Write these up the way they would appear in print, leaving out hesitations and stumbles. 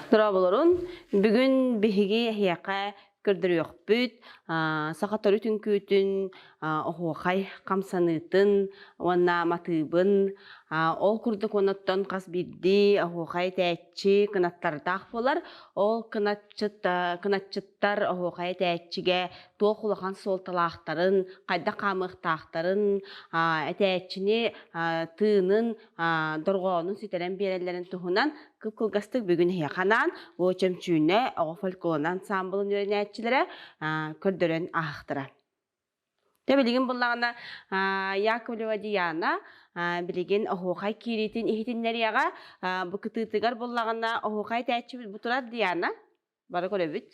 Дорооболорун, бүгүн биһиги эһиэхэ көрдөрүөхпүт саха төрүт үҥкүүтүн оһуохай хамсаныытын уонна матыыбын ол курдук онуттан хас биирдии оһуохай этээччи кынаттардаах буолар. Ол кынатчыт кынатчыттар оһуохай этээччигэ туох улахан суолталаахтарын, хайдах хаамыахтаахтарын, этээччини тыынын дорҕоонун сүтэрэн биэрэллэрин туһунан кып-кылгастык бүгүн эһиэхэ анаан О Чөмчүүнэ оҕо фольклорун ансаамбылын үөрэнээччилэрэ көрдөрөн аахтара. Тэ билигин буллаҕына Яковлева Диана билигин оһуохай киириитин иһитиннэриэҕэ. Бу кытыытыгар буллаҕына оһуохай этээччибит бу турар Диана. Бары көрөбүт.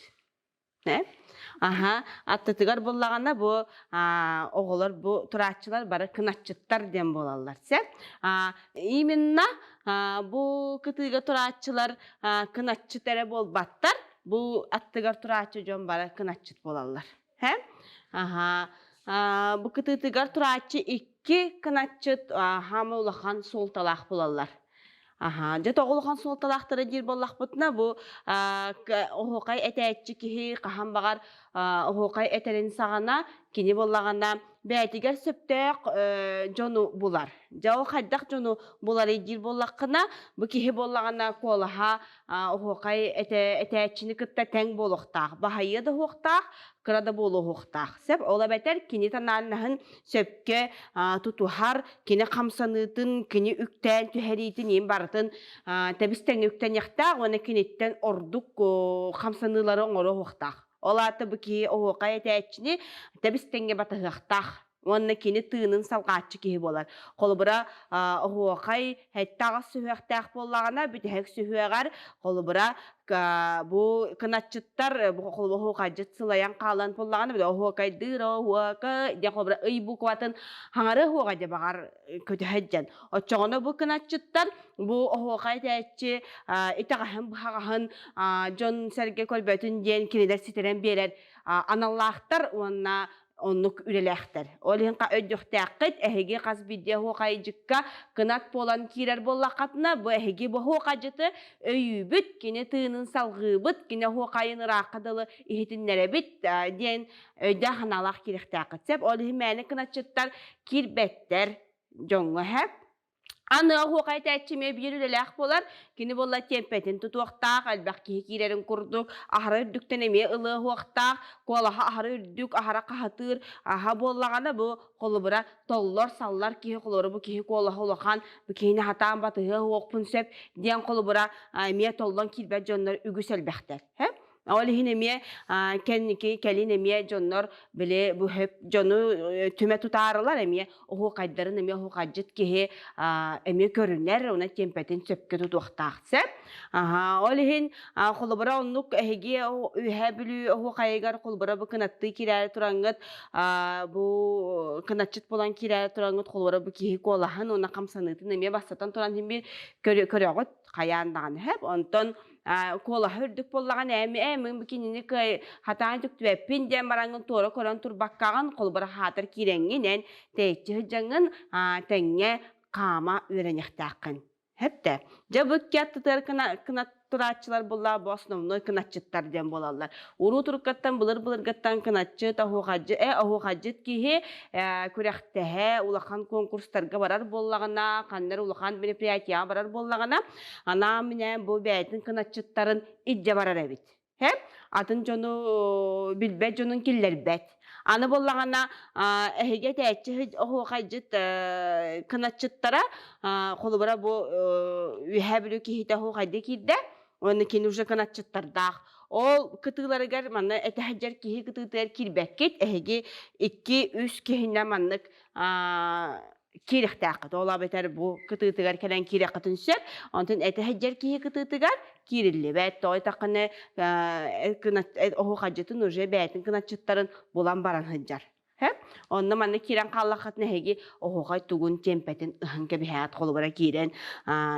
Аха, аттытыгар буллаҕына бу оҕолор бу турааччылар бары кынатчыттар диэн буолаллар. Сөп. Именно бу кытыыга турааччылар кынатчыт эрэ буолбаттар. Бу аттыгар турааччы дьон бары кынатчыт буолаллар. Һэ? Аха. Бу кытыытыгар турааччы икки кынатчыт хаама улахан суолталаах буолаллар. Аха, дьэ тоҕо улахан суолталаахтара диир буоллахпытына, бу оһуохай этээччи киһи хаһан баҕар оһуохай этэрин саҕана кини буоллаҕына бэйэтигэр сөптөөх дьону булар. Дьэ ол хайдах дьону буларый диир буоллаххына, бу киһи буоллаҕына куолаһа оһуохай этээччини кытта тэҥ буолуохтаах, баһыйыа да уһуохтаах, кыра да буолуохтаах. Сөп, ол эбэтэр кини тональнаһын сөпкө тутуһар, кини хамсаныытын, кини үктээн түһэриитин иин барытын тэбис-тэҥ үктэниэхтээх уонна киниттэн ордук хамсаныылары оҥоруохтаах. Ол аата бу киһи оһуохай этээччини тэбис-тэҥҥэ батыһыахтаах уонна кини тыынын салҕааччы киһи буолар. Холобура, оһуохай сэттэ-аҕыс сүһүөхтээх буоллаҕына, бүтэһик сүһүөҕэр холобура бу кынатчыттар оһуохайдьыт сылайан хаалан буоллаҕына, оһуокайдыыр оһуока диэн холобура ый букватын хаҥары оһуоҕа дьэ баҕар көтөһө дьэн. Оччоҕуна бу кынатчыттар бу оһуохай этээччи итэҕэһин быһаҕаһын дьон-сэргэ көрбөтүн диэн кинилэр ситэрэн биэрэр аналлаахтар уонна оннук үлэлээхтэр. Ол иһин өйдүөхтээххит, эһиги хас биирдии оһуохайдьыкка кынат буолан киирэр буоллаххытына, бу эһиги бу оһуохайдьыты өйүүбүт, кини тыынын салҕыыбыт, кини оһуохайын ыраахха дылы иһитиннэрэбит диэн өйдөөх санаалаах киириэхтээххит. Сөп, ол иһин мээнэ кынатчыттар киирбэттэр дьоҥҥо һэп. Аны оһуохай этээччи эмиэ биир үлэлээх буолар. Кини буолла тиэмпэтин тутуохтаах, элбэх киһи киирэрин курдук, аһара үрдүктэн эмиэ ылыаһуохтаах, куолаһа аһара үрдүк, аһара хаһытыыр, аһа буоллаҕына бу холобура толлор, саллар киһи, холобура бу киһи куолаһа улахан, бу киһини хатаан батыһыа уохпун сөп диэн холобура эмиэ толлон киирбэт дьоннор үгүс элбэхтэр. Ол иһин эмиэ кэнники кэлин эмиэ дьоннор били бу хөп дьону түмэ тутаарылар эмиэ оһуохайдарын эмиэ оһуохайдьыт киһи эмиэ көрүнэр уонна тиэмпэтин сөпкө тутуохтаах сөп. Ол иһин холобура оннук эһиги Үөһээ Бүлүү оһуохайыгар холобура бу кынаттыы киирээри тураҥҥыт бу кынатчыт буолан киирээри тураҥҥыт холобура бу киһи куолаһын уонна хамсаныытын эмиэ бастатан туран иһин биир көрөҕүт хайаан даҕаны сөп. Онтон куолаһа үрдүк буоллаҕына эми ээ кинини кыай хатаан түктүбэппин диэн бараҥҥын туора көрөн турбаккаҕын холобура хаатар киирэҥҥин эн тэйиччи сылдьаҥҥын тэҥҥэ хаама үөрэниэхтээххин Хэптэ. Дьэ бу икки аттытыгар кынат турааччылар булла бу основной кынатчыттар диэн буолаллар. Уруу туруккаттан былыр-былыргаттан кынатчыт, оһуохайдьыт, оһуохайдьыт киһи күрэхтэһэ, улахан конкурстарга барар буоллаҕына, ханна улахан мероприятияҕа барар буоллаҕына, анаан-минээн бу бэйэтин кынатчыттарын илдьэ барар эбит. Һэ? Атын дьону билбэт дьонун киллэрбэт. Аны буоллаҕына эһиги этээччи оһуохайдьыт кынатчыттара холобура бу Үөһээ Бүлүү киһитэ оһуохайдыы киирдэ уонна кини уже кынатчыттардаах. Ол кытыыларыгар манна этэ сылдьар киһи кытыытыгар киирбэккит. Эһиги икки-үс киһинэн маннык киириэхтээххит. Ол эбэтэр бу кытыытыгар кэлэн киириэххитин сөп. Онтон этэ сылдьар киһи кытыытыгар киириллибэт. Тоҕо эттэххинэ оһуохайдьытын уже бэйэтин кынатчыттарын булан баран сылдьар. Онно манна киирэн хааллаххытына эһиги оһуохай тугун тиэмпэтин ыһан кэбиһээт холобура киирэн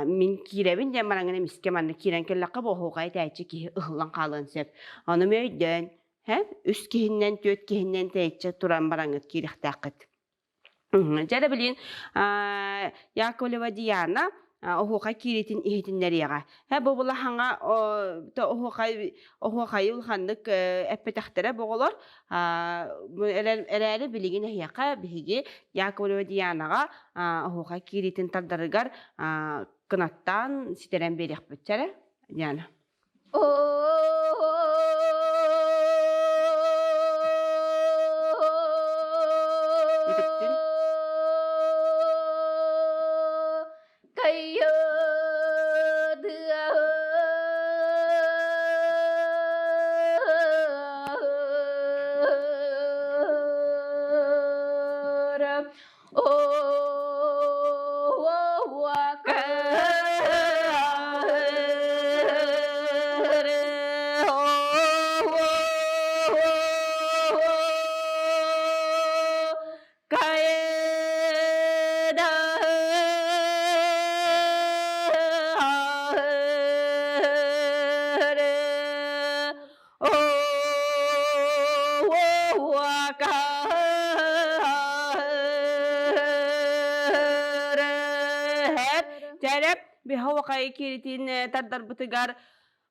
мин киирэбин диэн бараҥҥын эмискэ манна киирэн кэллэххэ бу оһуохай этээччи киһи ыһыллан хаалыан сөп. Ону өйдөөн, үс киһиннэн, түөрт киһиннэн тэйиччи туран бараҥҥыт киириэхтээххит. Дьэ да билин Яковлева Диана. оһуохай киириитин иһитиннэриэҕэ. Һэ бу булахаҥа оһуохай оһуохайы улаханнык эппэтэхтэрэ боҕолор эрээри билигин эһиэхэ биһиги Яковлева Дианаҕа оһуохай киириитин тардарыгар кынаттаан ситэрэн биэриэхпит чэрэ Диана. Үтүктүн. Биһа киритин тардарбытыгар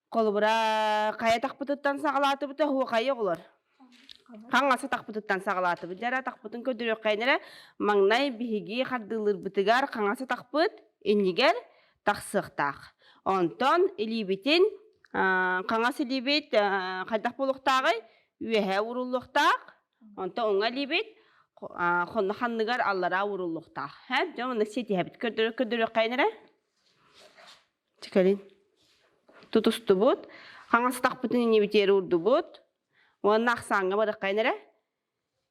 холобура хайа тахпытыттан саҕалаатыбыта хуохайы оҕолор Хаҥас атахпытыттан саҕалаатыбыт. Дьэ эрэ атахпытын көрдөрүөххэйин эрэ маҥнай биһиги хардыылыырбытыгар хаҥас атахпыт иннигэр тахсыахтаах. Онтон илиибитин хаҥас илиибит хайдах буолуохтааҕый? Үөһэ ууруллуохтаах. Онтон уҥа илиибит хонно ханныгар аллараа ууруллуохтаах. Һэ, дьэ онно ситиһэбит. Көрдөрүөххэйин эрэ. Чэ кэлин. Тутустубут. Хаҥас атахпытын иннибитигэр уурдубут. Уонна ахсааҥҥа барыаххайын эрэ.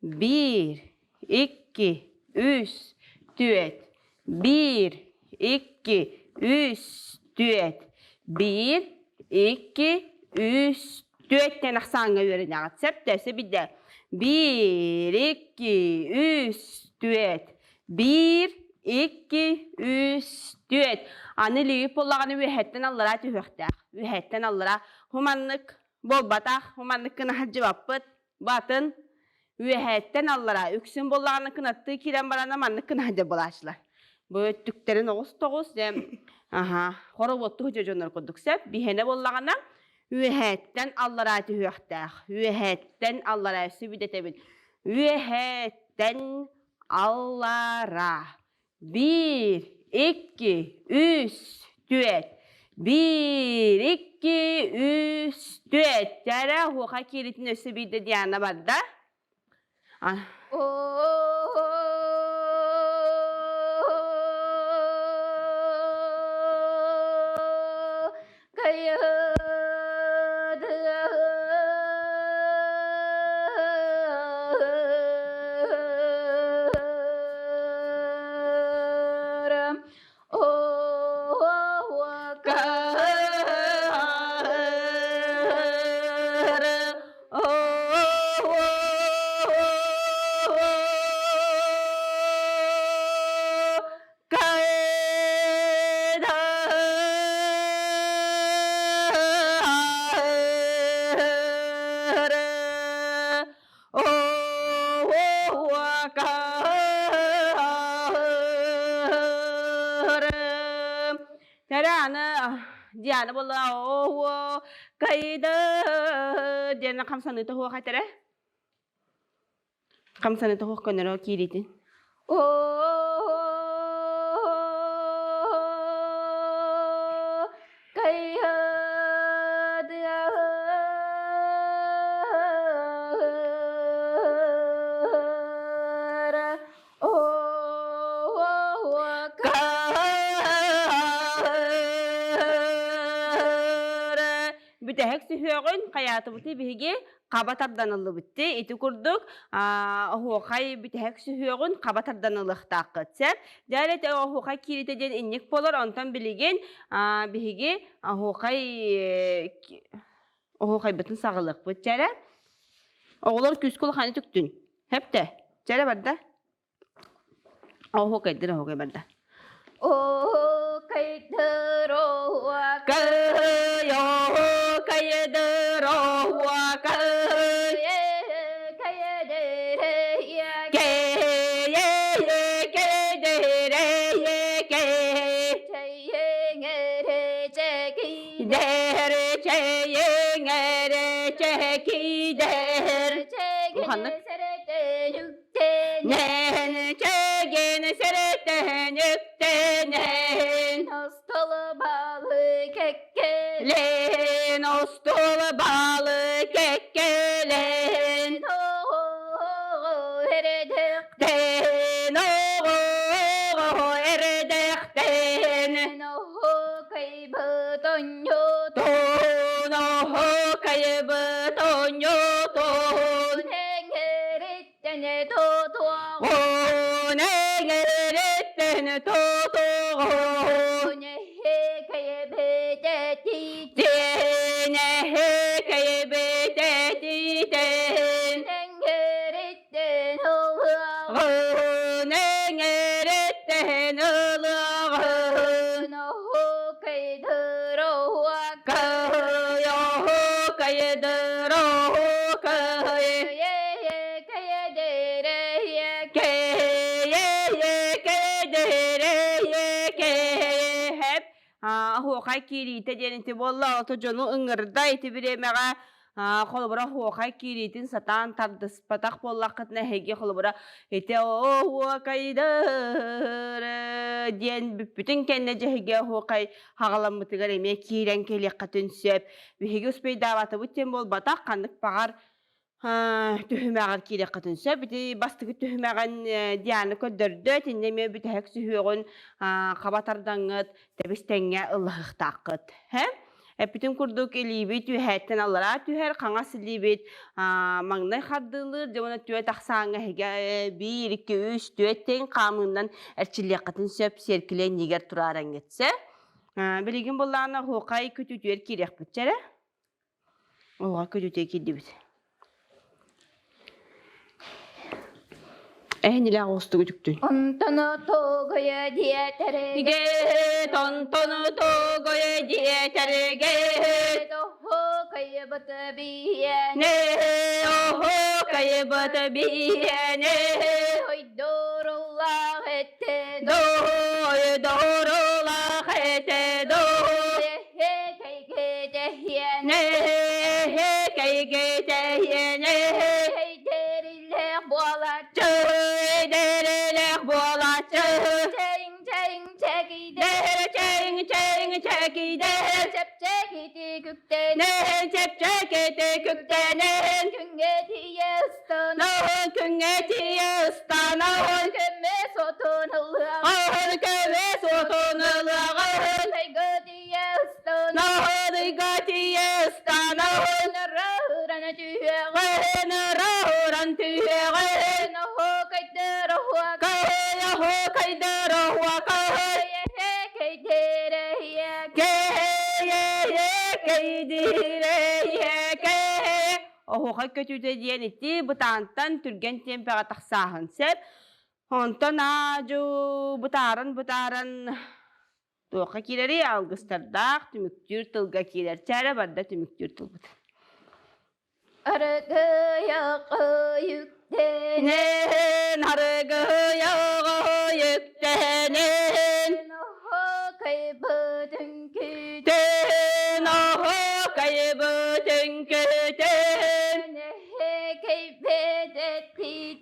Биир, икки, үс, түөрт. Биир, икки, үс, түөрт. Биир, икки, үс, түөрт диэн ахсааҥҥа үөрэнэҕит. Сөп да, бидэ. Биир, икки, үс, түөрт. Биир, икки, үс, түөрт. Аны илиибит буоллаҕына үөһэттэн аллараа түһүөхтээх. Үөһэттэн аллараа. Хуманнык буолбатах, хуманнык гына сылдьыбаппыт. Батын үөһэттэн аллараа үксүн буоллаҕына кынаттыы киирэн баран маннык гына сылдьар буолааччылар. Бу өттүктэрин оҕус тоҕус дьэ аха хоробуоттуу сылдьар дьоннор курдук сөп. Биһэнэ буоллаҕына үөһэттэн аллараа түһүөхтээх. Үөһэттэн аллараа сүбүдэтэбин. Үөһэттэн аллараа. Биир, икки, үс, түөрт. Биир, икки, үс, түөрт. Дьэ оһуохай кииритин өссө биирдэ Диана барда. Тэрэ Диана буолла оо кайда диэн хамсаныыта хуох этэрэ Хамсаныыта суох көнөрө киириитин. Бүтэһик сүһүөҕүн хайаатыбыты биһиги хаба тардан ыллыбытты. Ити курдук оһуохай бүтэһик сүһүөҕүн хаба тардан ылыахтааххыт. Сөп. Дьэ эрэ оһуохай кииритэ диэн инник буолар. Онтон билигин биһиги оһуохай оһуохайбытын саҕалыахпыт. Чэ эрэ. Оҕолор күүскэ улаханы түктүн. Хөптө. Чэ эрэ барда. Оһуокайдыр оһуокай барда. Оһуокайдыр Оһуокай, оһуокайдыр оһуокай, кэ-е-е, кэ-дэ-рэ-е, кэ. Чэкидэр Уханнык Нэн чэгин сэрэтэн үктэнэн Лен остуол балы кэккэлэн Тэн оҕо эрэдэхтэн Тон оһо кайбыт онньутун Он эҥэриттэн тутуҕун Тиэнэһи кэйбитэтитэн Гын эҥэриттэн ылыаҕын Кыйоһу кайдыроһу кый Оһуохай киириитэ диэн ити буолла, ото дьону ыҥырда ити бириэмэҕэ холобура оһуохай киириитин сатаан тардыспатах буоллаххытына эһиги холобура ити оһуокайдыр диэн бүппүтүн кэннэ дьэһиги оһуохай хаҕаламмытыгар эмиэ киирэн кэлиэххитин сөп. Биһиги успейдаабатыбыт диэн буолбатах, ханнык баҕар түһүмэҕэр киириэххитин сөп. Ити бастакы түһүмэҕин Диана көрдөрдө, итиннэ эмиэ бүтэһик сүһүөҕүн хаба тардаҥҥыт, тэбис-тэҥҥэ ыллаһыахтааххыт. Һэ? Эппитин курдук илиибит үөһээттэн аллараа түһэр, хаҥас илиибит маҥнай хардыылыыр, дьэ уонна түөрт ахсааҥҥа эһигэ биир, икки, үс, түөрт тэҥ хаамыынан эрчиллиэххитин сөп, сиэркилэ иннигэр тураарыҥҥыт. Сэ? Билигин былаана оһуохай күтүтүөр киириэхпит чэрэ. Оҕо күтүтэ киирдибит. Эһинилээх оҕустугу түктүн. Онтону тугуйа диэтэргэ Тонтону тугуйа диэтэргэ Оһо кайыбыт биэне Не оһо кайыбыт биэне Ойдоруллах этте Дойдорулах этэ до Чөйдэрилэх буолааччы Чэйиҥ чэйиҥ чэкийдэ Чэпчэкити күктэнэн Күҥҥэ тиийэ ыстанан Көмө сотун ылыаҕын Наһыдыйга тиийэ ыстанаҕын Ыһыныран түһүөҕүн Кыйаһы кайдыр Оһуохай көтүүтэ диэн ити бытаантан түргэн тиэмпэҕэ тахсааһын сөп. Онтон аа-дьуу бытааран-бытааран Туохха киирэрий алгыстардаах түмүктүүр тылга киирэр. Чээрэ барда түмүктүүр тылбыт. Арыгыйа Нэн арыгыйаҕа үктэнэн Тэн оһокайбыт үҥкүтэн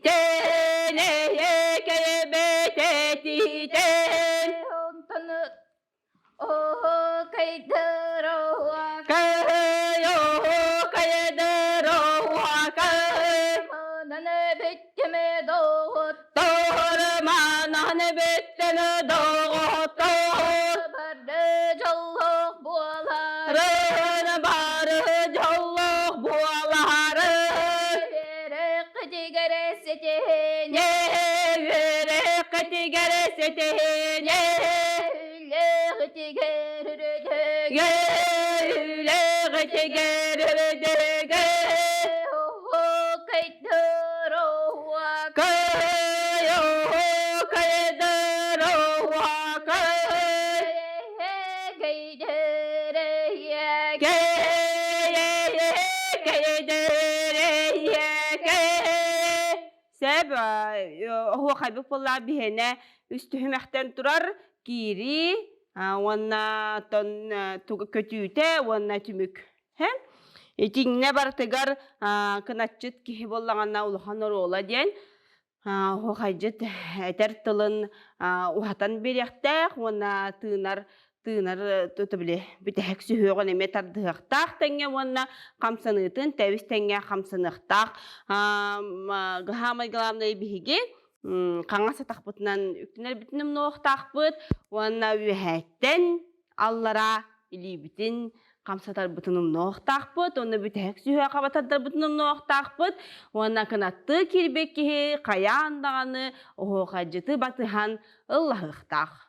Тэнэйэ кэйбэтэтитэн Сөп, оһуохайбыт буоллаҕа биһиэнэ үс түһүмэхтэн турар киирии уонна оттон көтүүтэ уонна түмүк. Итиннэ барытыгар кыначчыт киһи буоллаҕына улахан оруола диэн оһуохайдьыт этэр тылын уһатан биэриэхтээх уонна тыынар тыынар били бүтэһик сүһүөҕүн эмиэ тардыһыахтаах тэҥҥэ уонна хамсаныытын тэбис тэҥҥэ хамсаныахтаах. Самое главное биһиги хаҥас атахпытынан үктэнэрбитин умнуохтаахпыт уонна үөһээттэн аллараа илиибитин хамсатарбытын умнуохтаахпыт уонна бүтэһик сүһүөх хабатардарбытын умнуохтаахпыт уонна кынаттыы киирбит киһи хайаан даҕаны оһуохайдьыты батыһан ыллаһыахтаах.